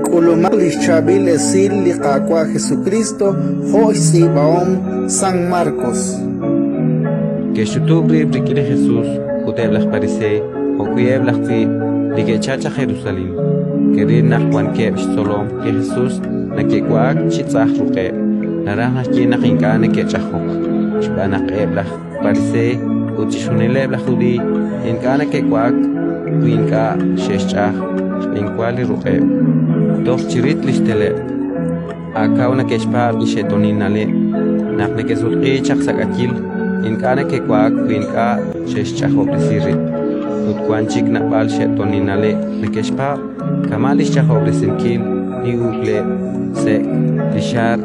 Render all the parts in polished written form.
K'ulumaq li xChaab'il Esil li Qaawa' Jesukriist jo' xtz'iib'ahom San Markos. Ke'xch'utub' rib' rik'in li Jesus ut eb' laj Pariseey jo'wi' eb' laj tz'iib' li ke'chalk chaq Jerusalén. Ke'ril naq wankeb' xtzolom li Jesus neke'wa'ak chi tz'aj ruq'eb', naraj naxye naq ink'a' neke'ch'ajok, xb'aan naq eb' laj Pariseey ut chixjunileb' laj Judiiy ink'a' neke'wa'ak wi ink'a' xe'xch'aj xb'enwa li ruq'eb', toj chirit li xteleb'. Ak kaw neke'xpaab' li xe'toonil na'leb': naq neke'sutq'iik chaq sa' k'ayil, ink'a' neke'wa'ak wi ink'a' xe'xch'ajob'resi rib'. Ut wank chik naab'al xe'toonil na'leb' neke'xpaab', kama' li xch'ajob'resinkil li uk'leb' sek', li xaar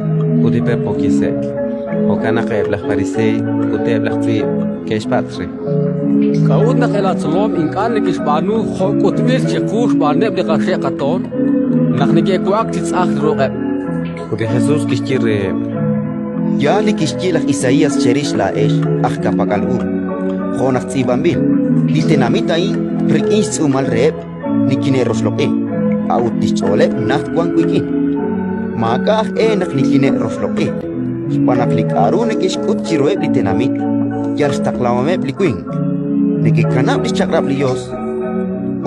ut li perpookil sek'. Jo'kan naq eb' laj Pariseey ut eb' laj tz'iib' ke'xpatz' re: K'a'ut naq eb' laatzolom ink'a' neke'xb'aanu jo' k'utb'il chiqu xb'aaneb' li qaxe' qatoon, naq neke'wa'ak chi tz'aj li ruq'eb'? Ut li Jesus kixye reheb': Yaal li kixye laj Isaías cherix laa'ex aj ka'pak'al u, jo' naq tz'iib'anb'il: Li tenamit a'in rik'in xtz'uumal reheb' nikine'roxloq'i, a'ut li xch'ooleb' najt wank wik'in. Maak'a' aj e naq nikine'roxloq'i, xb'aan naq li k'aru neke'xk'ut chiruheb' li tenamit yal xtaqlahomeb' li winq. Nekekanab' li xchaq'rab' li Yos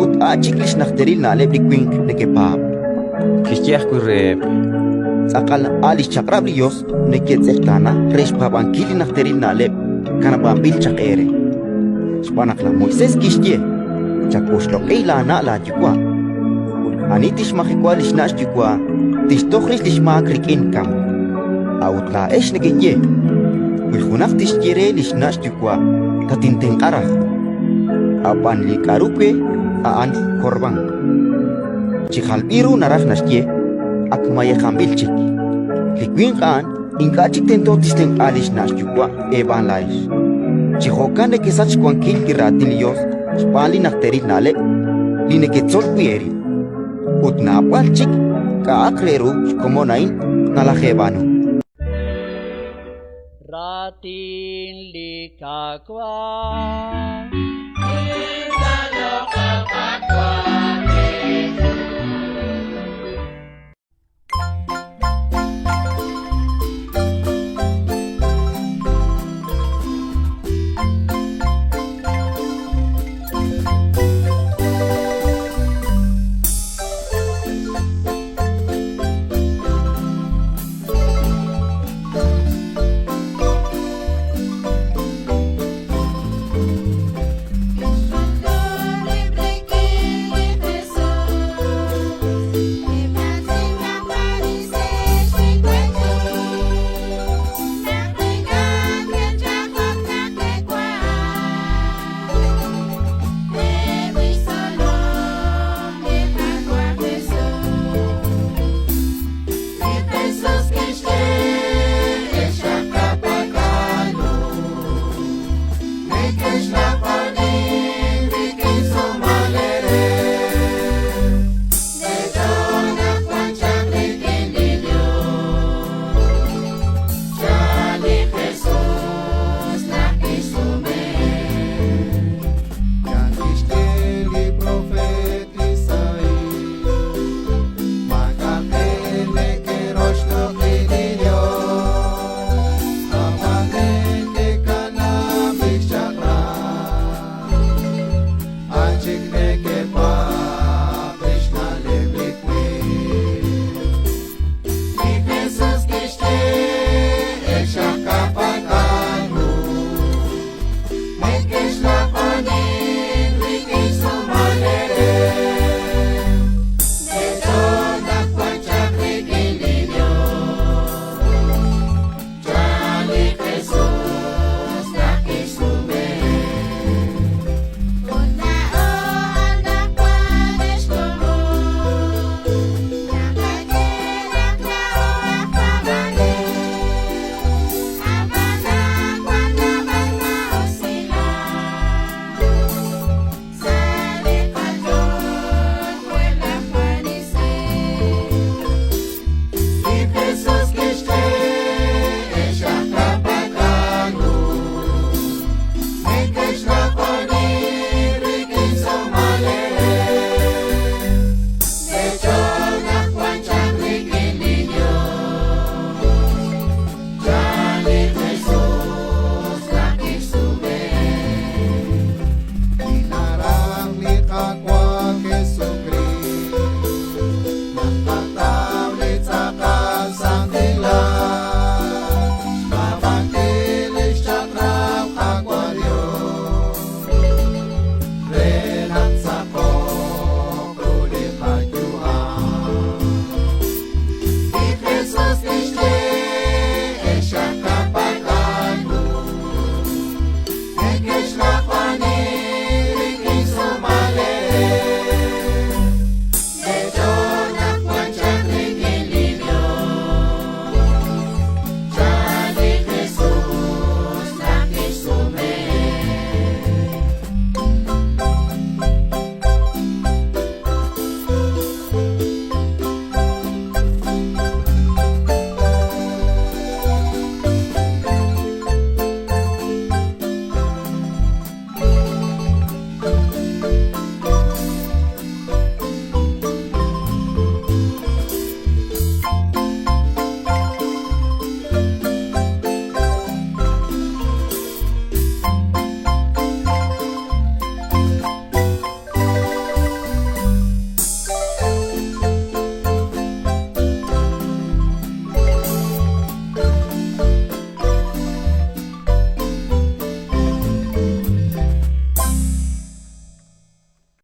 ut a' chik li xnajteril na'leb' li winq nekepaab'. Kixye ajwi' reheb': Tz'aqal a' li xchaq'rab' li Yos neketz'eqtaana re xpaab'ankil li najteril na'leb' kanab'anb'il chaq eere. Xb'aan naq laj Moisés kixye: Chawoxloq'i laana' laayuwa', ut ani tixmajewa li xna' xyuwa' tixtoj rix li xmaak rik'in kamk. A'ut laa'ex nekeye: Wi junaq tixye re li xna' xyuwa': «Tatintenq'a raj», ab'an li k'aru we a'an korbán. Chi jalb'il ru naraj naxye: ak mayejanb'il chik. Li winq a'an ink'a' chik tento tixtenq'a li xna' xyuwa' eeb'aan laa'ex. Chi jo'kan nekesach xwankil li Raatin li Yos xb'aan li najteril na'leb' li neketzol wi' eerib'. Ut naab'al chik k'a'aq re ru xkomon a'in nalajeeb'aanu. Raatin li Qaawa'.